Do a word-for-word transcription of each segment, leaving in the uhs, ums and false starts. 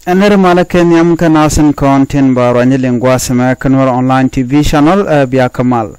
Ɛn nɛr malä kɛ nhiam kä nasin kɔn tin ba ruany liŋ gua̱a̱th ɛmɛ kä Nuɛr online T V channel, ɛ, bia kä mal.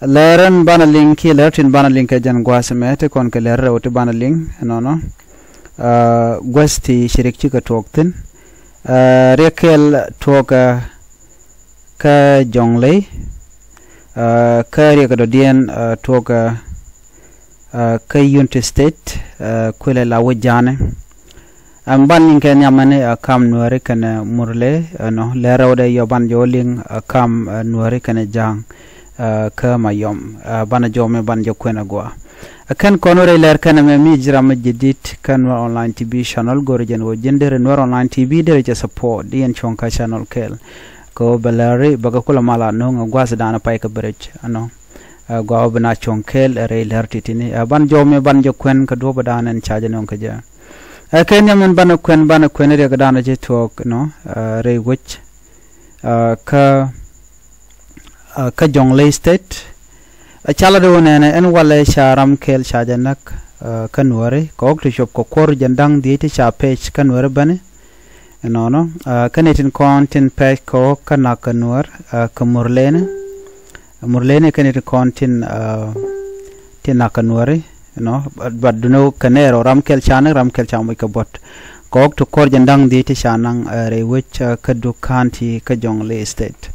Lɛr ɛn banɛ liŋ kiɛ lɛr tin banɛ liŋ kɛ jɛn gua̱a̱th ɛmɛ ti kɔn kɛ lɛr rɛw ti banɛ liŋ ɛnɔnɔ. Ɛ, gua̱a̱th ti ci riɛk cikɛ tuɔɔk thi̱n. Ɛ, riɛk kɛl tuɔɔk, ɛ, kä Jonglei. Ɛ, kä riɛk dɔ̱diɛn, ɛ, tuɔɔk, ɛ, kä Unity State, ɛ, kuëlɛ la wä ja̱a̱nɛ. Ɛn ban liŋ kɛ nhiam ɛni, ɛ, kam Nuääri kɛnɛ Murle, ɛ, nɔ lɛ rɛwdɛ yɔ ban jɔ liŋ, ɛ, kam, ɛ, Nuääri kɛnɛ Ja̱a̱ŋ, ɛ, kä Mayɔm, ɛ, banɛ jɔmɛ ban jɔ kuɛn agua. Ɛ kɛn kɔn wä rɛy lɛr kɛn ɛmɛ mi ji̱ ram mi ji̱ di̱t kä Nuɛr online T V channel, go̱rɛ jɛn wä ji̱n derɛ Nuɛr online T V derɛ jɛ support di ɛn cuɔ̱ŋ kä channel kɛl. Kɛ wä bɛ lɛri bɛ kɛ kulɛ mal a no̱o̱ŋ ɛ gua̱a̱th danɛ pay kɛ bɛ rɛc ɛnɔ. Ɛ, gɔaa wä bi na cuɔ̱ŋ kɛɛl ɛ rɛy lɛr ti̱ti̱ni. Ɛ, ban jɔw mi ban jɛ kuɛn kɛ duɔ̱ɔ̱p dan ɛn ca jɛ nöŋ kɛ jɛ. Ɛ, kɛ nhiam min banɛ kuɛn, banɛ kuɛn riɛk dan ɛ ci tuɔɔk nɔ, ɛ, rɛy wec, ɛ, kä, ɛ, kä Jonglei State. Ɛ, ca lat wä nɛnɛ ɛn walɛ ca ram kɛɛl ca jɛ näk, ɛ, kä Nuääri kɛ ɣɔk ti cuɔp kɛ kuɔr jɛn da̱ŋ dhiec ti ca pɛc kä Nuääri bäni. Ɛnɔnɔ, ɛ, kä ni tin kɔn tin pɛc kɛ ɣɔk kä nak kɛ Nuäär, ɛ, kɛ Murleni. Murleni kä ni tin kɔn tin, ɛ, tin nak kɛ Nuääri, you know, but, but dunɛ kɛ nɛɛr ɔ ram kɛl ca näk, ram kɛl ca moc kɛ buɔt. Kɛ ɣɔk ti kuɔr jɛn da̱ŋ dhiec ti ca naŋ, ɛ, rɛy wec, ɛ, kä Duk County kä Jonglei State.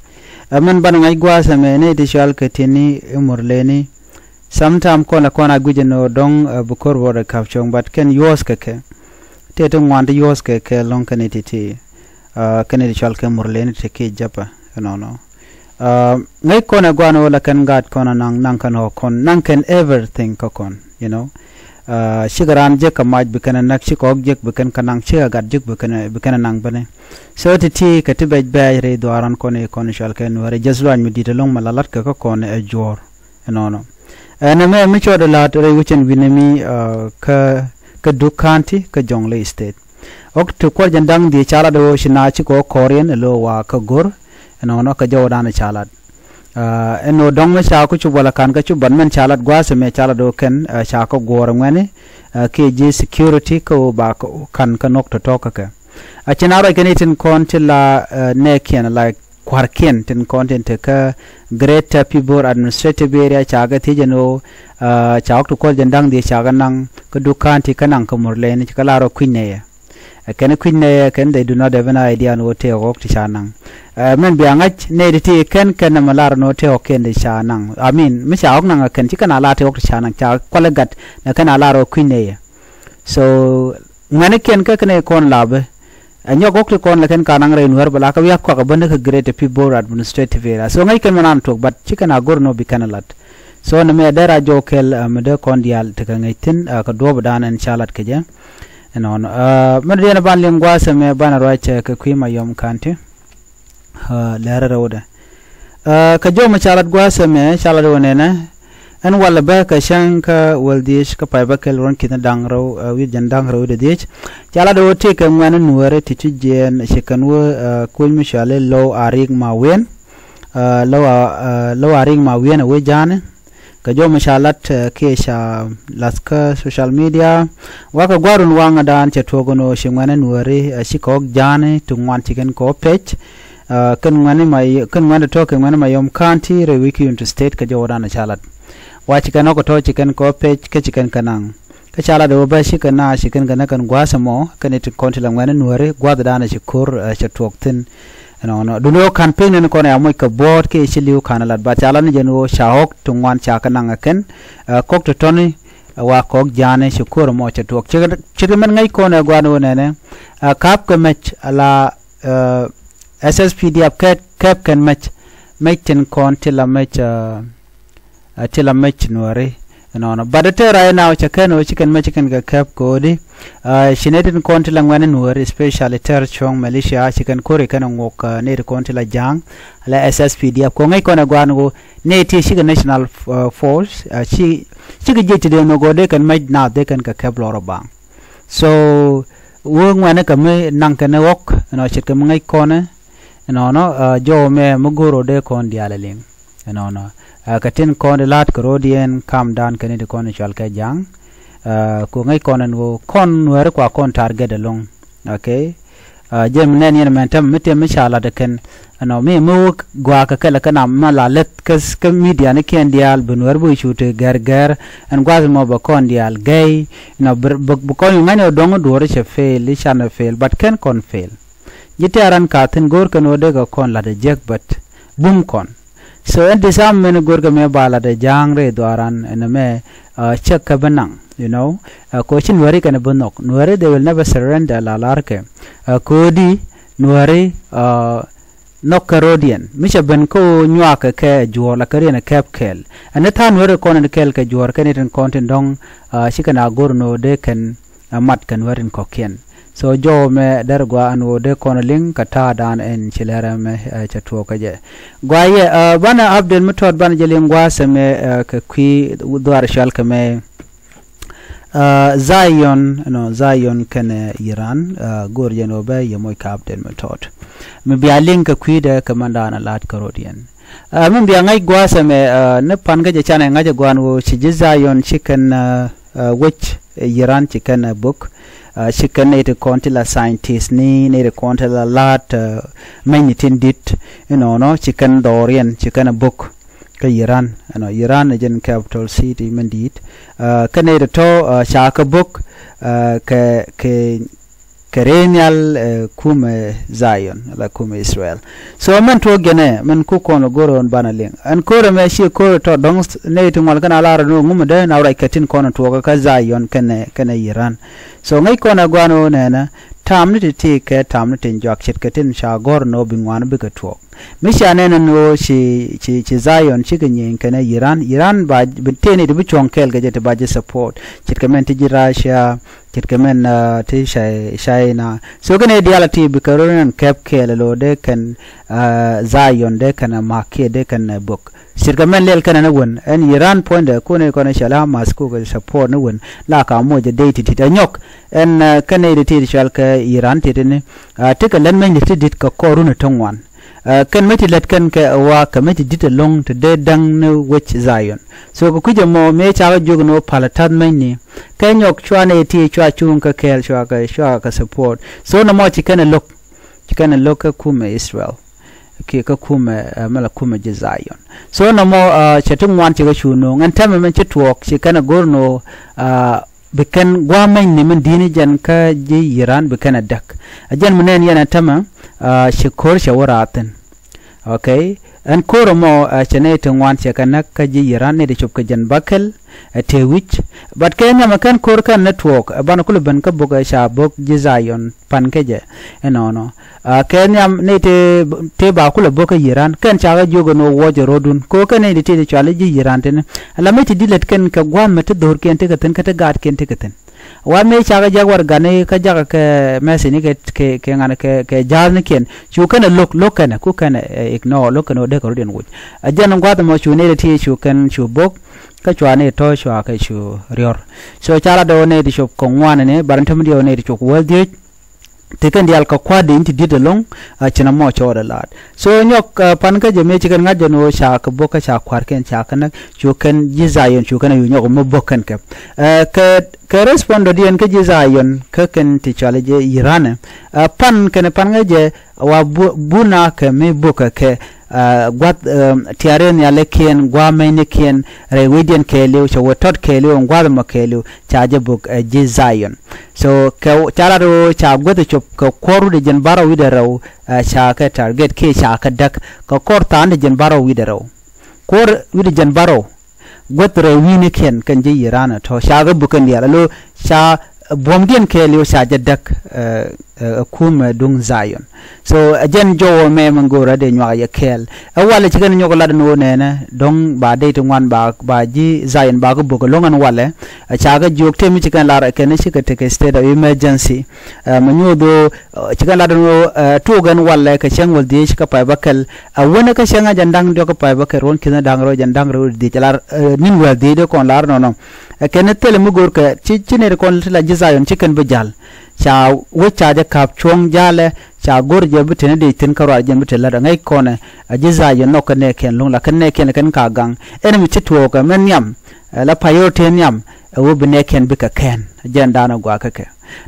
Ɛ, min banɛ ŋa̱c gua̱a̱th ɛmɛ ni ti cual kɛ ti̱ni i̱ Murleni. Sometime kɔn ɛ kɔn a gui̱c ɛn ɣöö dɔ̱ŋ, ɛ, bi ko̱r bɔt ɛ ka̱p cuɔ̱ŋ, but kɛn yuɔ̱ɔ̱th kɛ kɛ. Tëë ti ŋuan ti yuɔ̱ɔ̱th kɛ kɛ lɔ̱ŋ kɛn iti ti, ɛ, kɛn iti cual kɛ Murleni ti kiɛ Japa ɛnɔnɔ. Ɛ, ŋäc kɔn ɛ gua̱a̱n ɣöö la kɛn gaat kɔn ɛ naŋ, naŋ kɛn ɣɔ̱k kɔn, naŋ kɛn everything kä kɔn, you know. Ɛ, cikɛ raan jek kɛ mac bi kɛn ɛ näk, cikɛ ɣɔ̱k jek bi kɛn kɛ naŋ, cikɛ gat jek bi kɛn ɛ, bi kɛn ɛ naŋ bini. So ti ti kɛ ti bɛc bɛɛc rɛy dhuaaran kɔn i̱ kɔn cual kɛ Nuääri, just luany mi di̱t ɛlɔ̱ŋ mi la la̱t kɛ kä kɔn ɛ juɔ̱ɔ̱r. Ɛnɔnɔ. Ɛn ɛmɛ mi cɔɔdɛ la̱t rɛy wecɛn wi̱nɛ mi, ɛ, kä, kä Duk County kä Jonglei State. Ɣɔk ti kuɔr jɛn da̱ŋ dhiec ca lat ɣöö ci na ci kɛ ɣöö kɔɔriɛn ɛ lo̱o̱ wa kä go̱r. Ɛnɔnɔ kɛ jɔwdan ca lat. Ɛ, ɛn ɣöö dɔ̱ŋ mi ca ku cup wala ka̱n kä cup, but mɛn ca lat gua̱a̱th ɛmɛ ca lat ɣöö kɛn, ɛ, ca kä guɔ̱ɔ̱r ɛŋuɛni, ɛ, kiɛ ji̱ security kä ɣöö ba kä, ka̱n kä nɔk tɔ̱tɔ̱ kä kɛ. A ci na ruac kɛn i̱ tin kɔn ti la, ɛ, nɛɛkiɛn, like, kua̱rkiɛn tin kɔn tin te kä Greater Pibor Administrative Area ca kɛ thiec ɛn ɣöö, ɛ, ca ɣɔk ti kuɔl jɛn da̱ŋ dhiec ca kɛ naŋ kä Duk County kä naŋ kä Murleni, ci kɛ lar ɣöö kui̱ny nɛyɛ. Ɛ, kɛn kui̱ny nɛyɛ kɛn, they do not have any idea ɛn ɣöö tëë ɣɔk ti ca naŋ. Ɛ, mɛn bia ŋa̱c nɛy ti ti kɛn kɛn nɛmɛ lar ɛn ɣöö tëë ɣɔk kɛn ti ca naŋ. I mean, mi ca ɣɔk naŋ ɛ kɛn ci kɛn a lar tëë ɣɔk ti ca naŋ, ca kualɛ gat nɛ kɛn a lar ɣöö kui̱ny nɛyɛ. So ŋuɛ̈nikiɛn kä kɛn ɛ kɔn lapɛ. Ɛ, nyɔk ɣɔk ti kɔn lɛ kɛn ka naŋ rɛy Nuäär bɛ la kä wiak kuak ɛ bändä kä Greater Pibor Administrative Area. So ŋäc kɛn mɛ nan tuɔk, but ci kɛn a go̱r nɔ bi kɛn ɛ lat. So nɛmɛ dee ra jɔw kɛl, ɛ, mi dee kɔn diaal tekɛ ŋäc thi̱n, ɛ, kɛ duɔ̱ɔ̱pdan ɛn ca lat kɛ jɛ. Ɛnɔnɔ. Ɛ, mi dee ni ban liŋ gua̱a̱th ɛmɛ banɛ ruac, ɛ, kɛ kui̱ Mayɔm County. Ɛ, lɛrɛ rɛwdɛ. Ɛ, kɛ jɔw mi ca lat gua̱a̱th ɛmɛ ca lat wä nɛnɛ. Ɛn walɛ bä kɛ cäŋ kä wäl dhiec kä pay bä kɛl ruɔ̱n ki̱n da̱ŋ rɛw, ɛ, wi̱i̱ jɛn da̱ŋ rɛw wi̱i̱ dɛ dhiec. Ca lat wä tëëkɛ ŋuɛ̈ni Nuääri ti ti jiɛɛn ci kɛn wä, ɛ, kuny mi cɔali Low Arik Mawiɛn. Ɛ, Low A-, ɛ, Low Arik Mawiɛn ɛ wee ja̱a̱ni. Kɛ jɔw mi ca lat, ɛ, kiɛ ca lath kä social media. Wakɛ gua̱run waŋädan cɛ tuɔɔk ɛn ɣöö ci ŋuɛ̈ni Nuääri, ɛ, ci kɛ ɣɔk ja̱a̱ni ti ŋuan ci kɛn kɛ ɣɔk pɛc. Ɛ, kɛn ŋuɛ̈ni ma, kɛn ŋuɛ̈ni tɔ̱ kɛ ŋuɛ̈ni Mayɔm County rɛy wi̱i̱ kä Unity State kɛ jɔwdan ca lat. Wa ci kɛn ɣɔk tɔ̱ ci kɛn kɛ ɣɔk pɛc kä ci kɛn kɛ naŋ. Kä ca lat ɛ wä bä ci kɛn na ci kɛn kɛ na kɛn gua̱a̱th ɛmɔ kɛn i̱ ti kɔn ti la ŋuɛ̈ni Nuääri gua̱a̱thdan ci ko̱r, ɛ, cɛ tuɔɔk thi̱n. Ɛnɔnɔ. Duundɛ ɣöö ka̱n pek nɛn kɔn ɛ a moc kɛ buɔ̱ɔ̱t kiɛ ci li̱w ka̱n ɛ lat, but ca lat ni jɛn ɣöö ca ɣɔk ti ŋuan ca kɛ naŋ ɛ kɛn, ɛ, kɔk ti tɔ̱ni, ɛ, wa kɔk ja̱a̱ni ci ko̱r ɛmɔ cɛ tuɔɔk. Cikɛ, cikɛ mɛn ŋäc kɔn ɛ gua̱a̱n ɣöö nɛnɛ, ɛ, ka̱p kɛ mɛc ala, ɛ, S S P D F kɛ, kɛp kɛn mɛc, mɛc tin kɔn ti la mɛc, ɛ, ɛ, ti la mɛc Nuääri. Ɛnɔnɔ. But tëë right now cɛ kɛn ɣöö ci kɛn mɛc ci kɛn kɛ kɛp ko̱di. Ɛ, ci nɛy tin kɔn ti la ŋuɛ̈ni Nuääri, especially tɛr cuɔ̱ŋ militia, ci kɛn ko̱ri kɛn ŋuɔk, ɛ, nɛy ti kɔn ti la Ja̱a̱ŋ, la S S P D F. Kɛ ŋäc kɔn ɛ gua̱a̱n ɣöö nɛy ti cikɛ National, ɛ, Force, ɛ, ci, cikɛ jiec ti dee nhök ɣöö dee kɛn mɛc naath dee kɛn kɛ kɛp lɔr ɛ baŋ. So, wä ŋuɛ̈ni kɛ mi naŋ kɛn ɣɔk, ɛnɔ ce̱tkɛ mi ŋäc kɔn ɛ, ɛnɔnɔ, ɛ, jɔw mɛ mi go̱o̱r ɣöö dee kɔn diaal ɛ liŋ. Ɛnɔnɔ. Ɛ, kɛ tin kɔn di la̱t kɛ ro̱diɛn kamdan kɛn i̱ ti kɔn i̱ cual kɛ Ja̱a̱ŋ. Ɛ, ku ŋäc kɔn ɛn ɣöö kɔn Nuääri kua kɔn target ɛlɔ̱ŋ. Okay. Jɛ mi nɛn yɛn mɛn tɛm mi tɛm mi ca lat kɛn ɛnɔ mi mi wä guakä kɛlɛ kɛ nam ma la leth kä kä midianikiɛn diaal bi nuɛr bi cu ti gɛr gɛr. Ɛn gua̱th mɔ bɛ kɔn diaal gɛy. Ɛnɔ bi kɔn yu ŋa̱ny ɔ dɔŋ duɔr cɛ fail i̱ canɛ fail but kɛn kɔn fail. Ji̱ tɛ̈ran ka thi̱n go̱o̱r kɛn ɣöö dee kɛ kɔn la̱t ɛ jiäk bät bum kɔn. So ɛn disarmament go̱o̱r kɛ mëë ba la̱t ɛ ja̱a̱ŋ rɛy dhuaaran ɛn ɛmɛ cäk kä bi naŋ, you know. Kɛ ɣöö ci nuääri kɛn bi nhɔk, nuääri they will never surrender la la̱rkɛ. Kɛ ɣöö di nuääri nhɔk kɛ ro̱diɛn mi cɛ ben kä ɣöö nyuakä kɛ juɔ̱ɔ̱r la kɛ riɛn ɛ kɛp kɛɛl. Ɛn ni tha̱a̱ŋ nuääri kɔn in kɛɛl kɛ juɔ̱ɔ̱r kɛn itin kɔn tin dɔ̱ŋ ci kɛn a go̱r ni ɣöö dee kɛn ɛ mat kɛ nuääri in kɔ̱kiɛn. So jɔw mɛ dɛr gua ɛn ɣöö dee kɔn liŋ kɛ ta̱a̱dan ɛn ci lɛr ɛmɛ cɛ tuɔɔk kä jɛ. Gua yɛ banɛ update mi tɔt banɛ jɛ liŋ gua̱a̱th ɛmɛ kɛ kui̱ dhuaar cual kɛ mɛ. Zion, no, Zion kɛnɛ Iran go̱o̱r jɛ ni ɣöö bɛ yɛ moc kɛ update mi tɔt. Mi bia liŋ kɛ kui̱dɛ kɛ mɛn da̱a̱n a la̱t kä ro̱diɛn. Min bia ŋäc gua̱a̱th ɛmɛ ni pan kä jɛ canɛ ŋa̱c ɛ gua̱a̱n ɣöö ci ji̱ Zion ci kɛn wec Iran ci kɛn bök. Ci kɛn nɛy ti kɔn ti la scientist ni nɛy ti kɔn ti la la̱a̱t mɛnyni tin di̱t. Inɔnɔ ci kɛn dhɔriɛn ci kɛn bök. Kä Iran ɛnɔ Iran ɛ jɛn capital city min di̱i̱t. Kä nɛy ti tɔ̱ ca kä bök kɛ kɛ kɛ rɛy nhial kumɛ Zion la kumɛ Israel. So mɛn tuɔɔk jɛnɛ mɛn ku kɔn go̱r ɣän banɛ liŋ ɛn ko̱r ɛmɛ ci ko̱r tɔt dɔ̱ŋ. Nɛy ti ŋual kɛn a lar ni ŋumɛ dee na ruac kɛ tin kɔn tuɔɔk kä Zion kɛnɛ kɛnɛ Iran. So ŋäc kɔn ɛ guan ɣöö nɛnɛ tam ni ti ti kɛ tam ni tin juak ce̱tkɛ tin ca gɔ̱r ni ɣöö bi ŋuan bikɛ tuɔɔk. Mi cia nɛn ɛn ɣöö ci ci ci Zion cikɛ nyieny kɛnɛ Iran, Iran ba tëë ni ti bi cuɔ̱ŋ kɛɛl kɛ jɛ ti ba ji̱ support ce̱tkɛ mɛn ti ji̱ Russia. Ce̱tkɛ mɛn ti China. So kɛn i̱ diaal a ti bikɛ rot ɛn kɛp kɛɛl ɛ lo̱o̱ dee kɛn Zion dee kɛn ɛ ma̱k kiɛ dee kɛn ɛ bök. Ce̱tkɛ mɛn lɛl kɛn ɛ ni wen ɛn Iran puɔ̱nydɛ kun i̱ kɔn i̱ cɛ la Hamas kukɛ support ni wen la ka moc ɛ dee ti̱ti̱t ɛ nyɔk. Ɛn kɛn i̱ ti ti cual kɛ Iran ti̱ti̱ni. Tekɛ lät mɛnyni ti di̱t kɛ kɔr run ɛ ti ŋuan. Kɛn mi ti lät kɛn kɛ ɣɔaa kɛ mi ti di̱t ɛlɔ̱ŋ ti dee däŋ ni wec Zion. So kɛ kui̱c ɛmɔ mëë cakɛ jiök ni wä palä ta̱th mɛnyni. Kɛ nyɔk cua nɛy ti cua cuŋ kɛ kɛɛl cua kɛ cua kɛ support. So nɔmɔ ci kɛn ɛ lo̱k ci kɛn ɛ lo̱k kä kumɛ Israel. Kiɛ kä kumɛ mɛ la kumɛ ji̱ Zion. So nɔmɔ cɛ ti ŋuan ci kɛ cu no̱o̱ŋ ɛn tɛmɛ mɛn ci tuɔɔk ci kɛn ɛ go̱r ni wä bi kɛn gua̱a̱mɛnyni min di̱i̱ni jɛn kä ji̱ Iran bi kɛn ɛ däk. Ɛ jɛn mi nɛn yɛn ɛ tämɛ ci ko̱r cɛ wä raathin. Okay. Ɛn ko̱r ɛmɔ cɛ nɛy ti ŋuan cɛ kɛ näk kä ji̱ Iran nɛy ti cop kɛ jɛn bäkɛl. Ɛ tëë wi̱c. But kɛ nhiam ɛ kɛn ko̱r kɛn ni tuɔɔk ɛ banɛ kulɛ ben kä bök ɛ ca bök ji̱ Zion pan kä jɛ. Ɛnɔnɔ. Kɛ nhiam ni ti ti ba kulɛ bok kä Iran kɛn cakɛ jiök ɛn ɣöö wuɔcɛ rɔ̱dun kɛ ɣöö kɛn ni ti ti cuali ji̱ Iran tini. Ala mi ti di̱t lät kɛn kɛ gua̱a̱th mi ti dho̱rkiɛn ti kɛ thi̱n kä ti gaatkiɛn ti kɛ thi̱n. Wa̱a̱ mi cakɛ jak warɛgani kä jakä kɛ message ni kɛ kɛ kɛ ŋa̱n kɛ kɛ ja̱a̱thnikiɛn cu kɛn ɛ lo̱k lo̱k kɛn ɛ ku kɛn ɛ ignore lo̱k kɛn ɛ ɣöö dee kɛ rɔ̱diɛn wuc. Ɛ jɛn gua̱a̱th ɛmɔ cu ni ti ti cu kɛn cu bok. Kä cua ni tɔ̱ cua kɛ cu riɔ̱r. So ca lat ɣöö ni ti cop kɛ ŋuan ni bar ni te mi diɛw ni ti cop wäl dhieec. Ti kɛn diaal kɛ kua̱r di in ti di̱t ɛlɔ̱ŋ. Ci nɔmɔ cɔɔdɛ laat so nyɔk pan kä jɛ mëë ci kɛn ŋa̱c jɛ ni ɣöö ca kɛ bok kä ca kua̱rkiɛn ca kɛ näk cu kɛn ji̱ Zion cu kɛn a yu nyɔk mi bok kɛn kɛ. Kɛ kɛ respond dɔ̱diɛn kä ji̱ Zion kä kɛn ti cɔal jɛ Iran ɛ pan kɛn pan ŋäc jɛ wa bu na kɛ mi bok kɛ kɛ. Gua̱th tiarin nhialikiɛn gua̱a̱mɛnynikiɛn rɛy wecdiɛn kɛɛliw cɛ wä tɔt kɛɛliw ɛn gua̱a̱th ɛmɔ kɛɛliw ca jɛ bök ɛ ji̱ Zion. So kɛ ca lat ɣöö ca guäth cop kɛ kuɔr wi̱cdɛ jiɛn bärɔw wi̱cdɛ rɛw. Ca kɛ target kiɛ ca kɛ däk kɛ kɔr tha̱a̱n ti jiɛn bärɔw wi̱cdɛ rɛw. Kuɔr wi̱cdɛ jiɛn bärɔw guäth rɛy wi̱i̱nikiɛn kɛn ji̱ Iran ɛ tɔ̱ ca kɛ bök kɛn diaal alo ca buɔ̱mdiɛn kɛɛliw ca jɛ däk. Ɛ kumɛ duŋ Zion. So ɛ jɛn jɔwä mɛ mɛ go̱o̱rä dee nyuak yɛ kɛɛl. Ɛ walɛ ci kɛn nyuak lat ni wä nɛnɛ dɔ̱ŋ ba dee ti ŋuan ba ba ji̱ Zion ba kä bök ɛlɔ̱ŋ ɛn walɛ. Ɛ ca kä jiök tëë mi ci kɛn lar ɛ kɛn ci kɛ tekɛ state of emergency. Ɛ mɛ nyuuth wä ci kɛn lat ni wä ɛ tuuk ɛn walɛ kɛ cäŋ wäl dhieec kä pay bä kɛl. Ɛ wänɛ kä cäŋ ɛ jɛn da̱ŋ diɔk kä pay bä kɛl ruɔ̱n ki̱n da̱ŋ rɛw jɛn da̱ŋ rɛw dhieec ɛ lar ɛ ni̱n wäl dhieec dee kɔn lar nɔnɔ. Ɛ kɛn thilɛ mi go̱o̱r kɛ ci ci nɛy ti kɔn ti la ji̱ Zion ci kɛn bi ja̱l. Ca wec ca jɛ ka̱p cuɔ̱ŋ jalɛ, ca go̱r jɛ bi te ni dec thi̱n kä ruaar jɛ bi te lät ɛ ŋäc kɔnɛ. Ɛ ji̱ Dhayɔn nhɔk kɛ nɛɛkiɛn luŋ la kɛ nɛɛkiɛn kɛn ka gaŋ. Ɛn mi ci tuɔɔkɛ mɛ nhiam, ɛ la payɔr te nhiam, ɛ wä bi nɛɛkiɛn bikɛ kɛn. Jɛn daanɛ guakä kɛ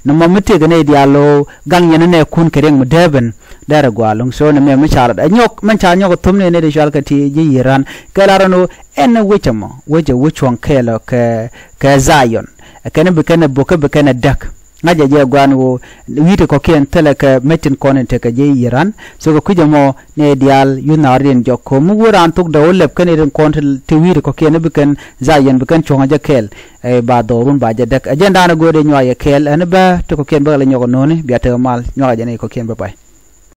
nɔmɔ mi tëëkɛ nɛy diaal lo̱o̱ gaŋ yɛn nɛɛkun kɛ riɛŋ mi dee ben. Dɛrɛ gua̱a̱ luŋ so nɛ mɛ mi ca lat ɛ nyɔk mɛn ca nyɔk thom ni nɛy di cual kɛ ti ji̱ Iran kɛ lar ɛn ɣöö ɛn wec ɛmɔ wec ɛ wec cuɔ̱ŋ kɛɛl ɔ kɛ kɛ Dhayɔn. Ɛ kɛn bi kɛn ɛ bokä bi kɛn ɛ däk. Ŋa̱cɛ jɛ gua̱a̱n ɣöö wi̱i̱ ti kɔ̱kiɛn thilɛ kɛ mec tin kɔn in tekɛ ji̱ Iran. So kɛ kui̱c ɛmɔ nɛy diaal yuth naath riɛn jɔk ko̱o̱m mi wä raan thok dee wä lɛp kɛn in kɔn ti wi̱i̱ ti kɔ̱kiɛn bi kɛn Dhayɔn bi kɛn cuɔ̱ŋ ɛ jɛ kɛɛl. Ɛ ba dhɔrun ba jɛ däk ɛ jɛn daanɛ go̱o̱r dee nyuak yɛ kɛɛl ɛn bä ti kɔ̱kiɛn bä kɛ lɛ nyɔk ɛ no̱o̱ni bia tekɛ mal nyuak ɛ jɛ nɛy kɔ̱kiɛn bä pay.